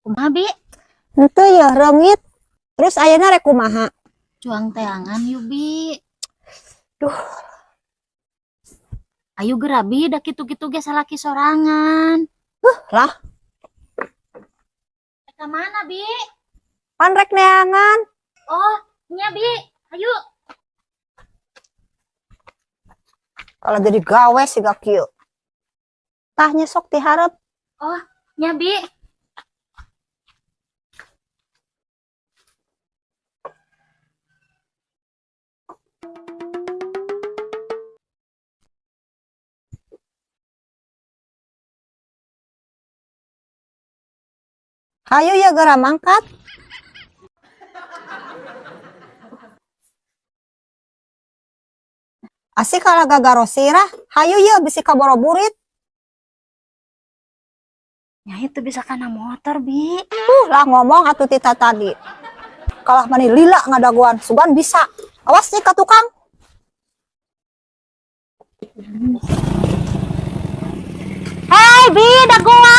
Kumaha, Bi? Henteu ya reungit. Terus ayeuna rek kumaha? Cuang teangan yuk, Bi. Duh. Ayo geura, Bi, da kitu-kitu ge salaki sorangan. Lah, Rek ka mana, Bi? Pan rek neangan. Oh, nya, Bi. Ayo. Kalau jadi gawe siga kieu. Tah nya sok tiharep. Oh, nya, Bi. Hayu ya geura mangkat. Asik kalah gagarosirah. Hayu ya bisi kaboro burit. Nya itu bisa kana motor, Bi. Lah ngomong atuh tita tadi. Kalah mani lila ngadaguan, sugan bisa. Awas nih ka tukang. Hei, Bi, dagoan.